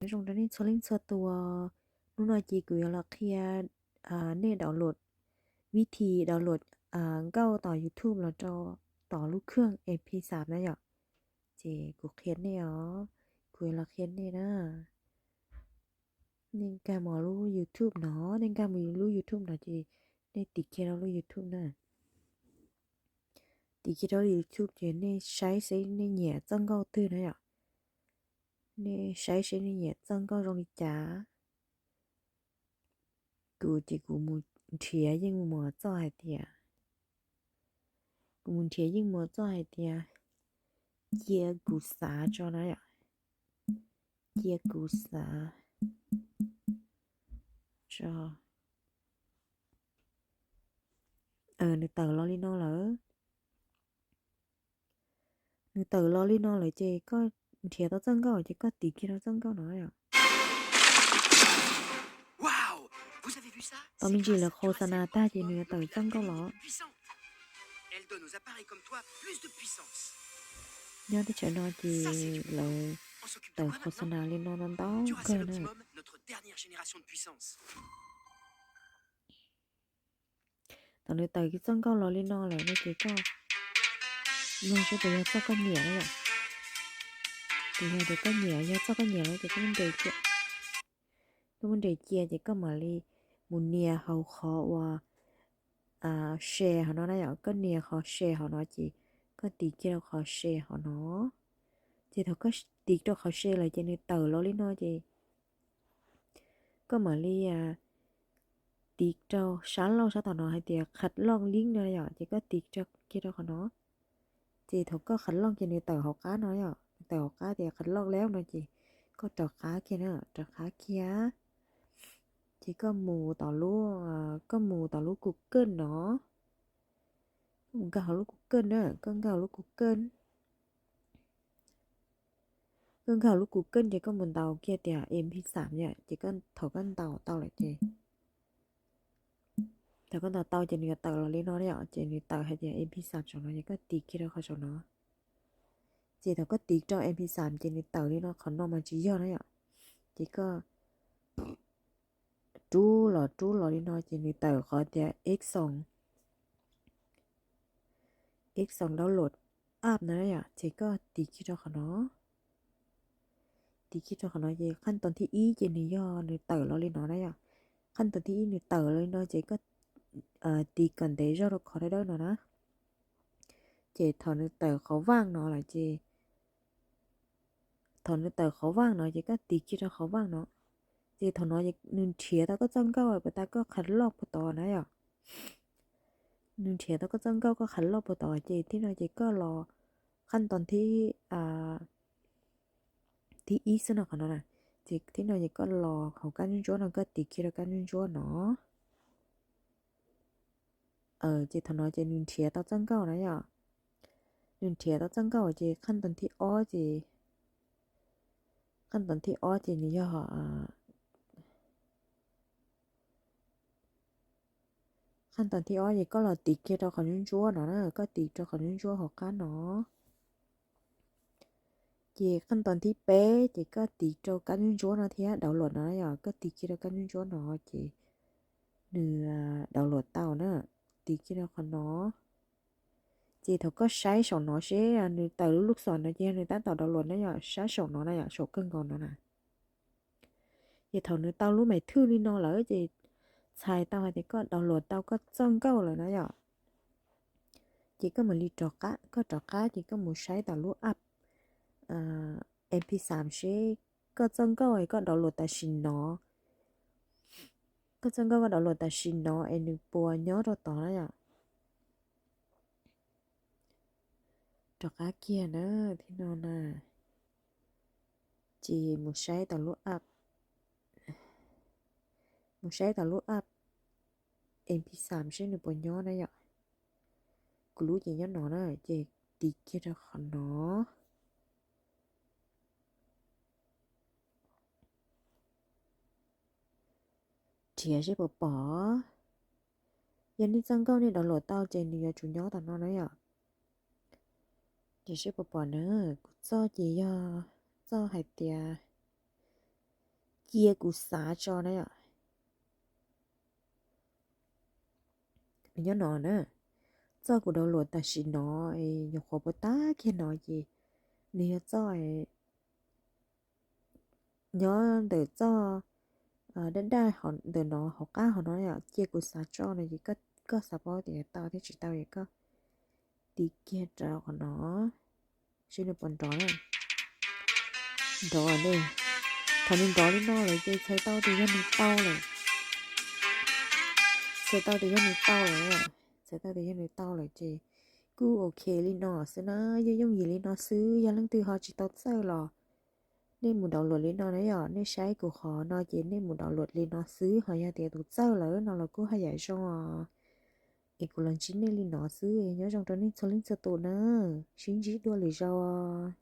Nyob zoo rau nej txhua leej txhua tus. Hnub no ces kuv yuav los qhia nej download, vib thi download nkauj tom YouTube los rau tom lub khwj M P xam na yom. Ces kuv qhia nej os, kuv yuav los qhia nej na. Nej nkag mus lub YouTube no, nej nkag mus lub YouTube no ces nej tiv kiag rau lub YouTube na. Tiv kiag rau lub YouTube ces nej saib seb nej nyiam txoj nkauj twg na yom. Nej saib seb nej nyiam txoj nkauj zoo li cas. Kuv ces kuv mus nrhiav yeej mus txoj hais tias, kuv mus nrhiav yeej mus txoj hais tias cia kuv xav tso na yom. Cia kuv xav tso. Nws tawm los li no lawm. Nws tawm los li no lawm ces koj nrhiav tau txoj nkauj ces koj tiv kiag rau txoj nkauj no yom. Tau me ntsis lawv khos xa nas tag ces nws yuav tawm txoj nkauj los. Nyob teb chaws no ces lawv tawm khos xa nas li no ntau ntau kawg na. Thaum nws tawm txoj nkauj los li no lawm no ces koj mloog seb puas yog txoj koj nyiam na yom. Puas yog tias koj nyiam, yog txoj koj nyiam lawm ces koj muab nres cia. Koj muab nres cia ces koj mam li mus nias hauv qhov uas share hauv no na yom. Koj nias qhov share hauv no ces koj tiv kiag rau qhov share hauv no. Ces thaum koj tiv rau qhov share lawm ces nws tawm los li no ces koj mam li tiv rau sab laug sab tom no hais tias qhad loj lib no yom, ces koj tiv kiag rau qhov no. Ces thaum koj qhad loj ces nws tawm hauv qab no yom, nws tawm hauv qab tias qhad loj lib no ces koj rov qab kiag na, rov qab kiag. Ces koj mus tom lub, koj mus tom lub Google no. Koj mus nkag hauv lub Google na, koj nkag hauv lub Google. Koj nkag hauv lub Google ces koj mus ntaus kiag tias M P xam yom, ces thaum koj ntaus tau lawm ces, thaum koj ntaus tau ces nws yuav tawm los li no yom, ces nws tawm hais tias M P xam saum no ces koj tiv kiag rau qhov saum no. Ces thaum koj tiv rau M P xam ces nws tawm li no, qhov no mas tsis yog na yom. Ces koj rub los rub los li no ces nws tawm qhov tias X xoom, X xoom download app no na yom, ces koj tiv kiag rau qhov no. Tiv kiag rau qhov no ces qhaj toos thib ib ces nws yog nws tawm los li no na yom. Qhaj toos thib ib nws tawm los li no ces koj tiv kom ntev zog rau qhov dawb dawb no na. Ces thaum nws tawm qhov vaaj no lawm ces, thaum nws tawm qhov vaaj no ces koj tiv kiag rau qhov vaaj no. Ces thaum no nws nrhiav tau koj txoj nkauj puas tas koj qhad loj puag tod na yom. Nws nrhiav tau koj txoj nkauj koj qhad loj puag tod ces thib no ces koj los qhaj toos thib, thib ib xwb no qhov no na. Ces thib no ces koj los hauv kab ntsuab ntsuab no koj tiv kiag rau kab ntsuab ntsuab no. Ces thaum no ces nws nrhiav tau txoj nkauj na yom. Nws nrhiav tau txoj nkauj ces qhaj toos thib ob ces, qhaj toos thib ob ces nws yog, qhaj toos thib ob ces koj los tiv kiag rau qhov ntsuab ntsuab no na, koj tiv rau qhov ntsuab ntsuab hauv qab no. Ces qhaj toos thib peb ces koj tiv rau kab ntsuab ntsuab no thiab, download no na yom, koj tiv kiag rau kab ntsuab ntsuab no ces nws download tau na. Tiv kiag rau qhov no. Ces thaum koj saib saum no seb nws tawm lub lub xom no ces yog nws tab tom download na yom, saib saum no na yom, saum kawg nkaus no na. Ces thaum nws tau lub mem thwj li no lawm ces txhais tau hais tias koj download tau koj txoj nkauj lawm na yom. Ces koj mam li rov qab, koj rov qab ces koj mus saib tom lub app M P xam seb koj txoj nkauj es koj download tam sim no, koj txoj nkauj koj download tam sim no es nws puas nyob rau tod na yom. Rov qab kiag na, thib no na. Ces mus saib tom lub app, mus saib tom lub app M P xam seb nws puas nyob na yom. Kuv lub ces nyob no na, ces tiv kiag rau qhov no. Nrhiav seb puas pom. Yog nej txoj nkauj nej download tau ces nws yuav tsum nyob tom no na yom. Ces seb puas pom na, kuv txoj ces yog txoj hais tias Cia kuv xav tso na yom. Nyob no na, txoj kuv download tam sim no, nyuam qhuav puas tag kiag no ces nws yog txoj, nyob ntawm txoj daj daj ntawm no hauv qab hauv no yom. Cia kuv xav tso no ces koj xav paub tias tau thiab tsis tau es koj tiv kiag rau qhov no seb nws puas nrov na. Nrov ne. Thaum nws nrov li no lawm ces txhais tau tias yog nws tau lawm. Txhais tau tias yog nws tau lawm. Txhais tau tias yog nws tau lawm ces kuj ok li no xwb na. Yooj yooj yim li no xwb, yog leej twg ho tsis tau txawj los nej mus download li no na yom. Nej saib kuv qhov no ces nej mus download li no xwb, ho yog tias tus txawj lawm no los kuj haj yam zoo os. Es kuv los ntsib nej li no xwb, nyob zoo rau nej txhua leej txhua tus na. Sib ntsib dua lwm zaus.